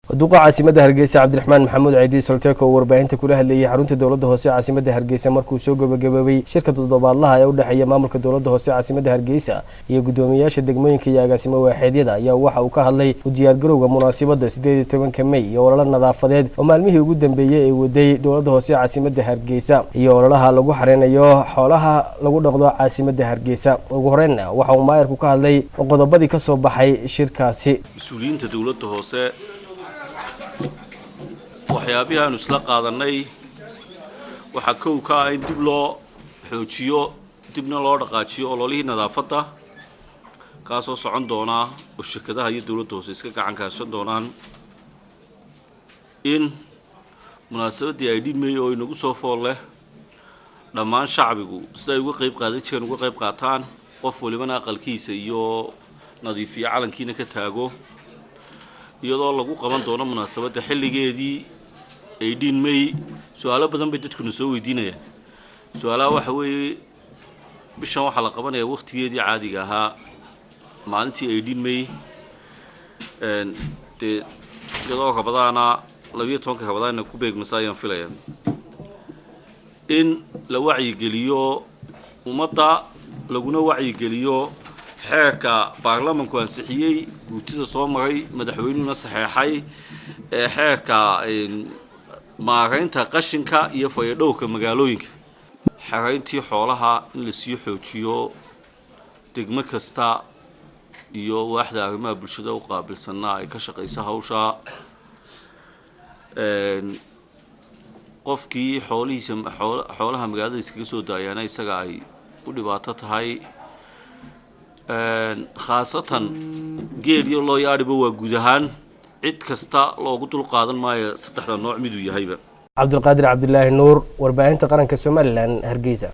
Duqa caasimadda Hargeysa, Cabdiraxmaan Maxamuud Ceydi Solteko, oo warbaahinta kula hadlayay xarunta dowladda hoose caasimadda Hargeysa markuu soo gabagaboobay shirka toddobaadlaha ee u dhexeeya maamulka dowladda hoose caasimadda Hargeysa iyo guddoomiyayaasha degmooyinka iyo agaasimo waaxeedyada, ayaa waxa uu ka hadlay u diyaargarowga munaasabadda 18-ka Mey iyo ololo nadaafadeed oo maalmihii ugu dambeeyey ay waday dowladda hoose caasimadda Hargeysa iyo ololaha lagu xareynayo xoolaha lagu dhaqdo caasimadda Hargeysa. Ugu horeynna waxa uu maayarku ka hadlay qodobadii ka soo baxay shirkaasi. Mas-uuliyiinta dowladda hoose, waxyaabihii aanu isla qaadanay waxaa kow ka ah in dib loo xoojiyo, dibna loo dhaqaajiyo ololihii nadaafadda, kaasoo socon doonaa oo shirkadaha iyo dowladda hoose iska gacan kaashan doonaan, in munaasabaddii 18 May oo inagu soo fool leh dhammaan shacbigu sida ay uga qayb qaadan jireen uga qayb qaataan, qof walibana aqalkiisa iyo nadiifiyo, calankiina ka taago, iyadoo lagu qaban doono munaasabadda xilligeedii 18 May. Su-aalo badan bay dadkuna soo weydiinayaan. Su-aalaha waxa weeye, bishan waxaa la qabanayaa wakhtigeedii caadiga ahaa, maalintii 18 May, dee iyadoo Rabadaana, 12-ka Rabadaanna ku beegmasa ayaan filaya. In la wacyigeliyo ummadda, laguna wacyigeliyo xeerka baarlamanku ansixiyey, guutida soo maray, madaxweynuhuna saxeexay, ee xeerka maaraynta qashinka iyo fayadhowrka magaalooyinka. Xerayntii xoolaha in lasii xoojiyo, degmo kasta iyo waaxda arrimaha bulshada u qaabilsanna ay ka shaqayso hawshaa. Qofkii xoolihiisa, xoolaha magaalada iskaga soo daayaana, isaga ay u dhibaato tahay, khaasatan geel iyo loo yaadhiba, waa guud ahaan cid kasta loogu dul qaadan maayo saddexda nooc miduu yahayba. Cabdulqaadir Cabdilaahi Nuur, warbaahinta qaranka Somaliland, Hargeysa.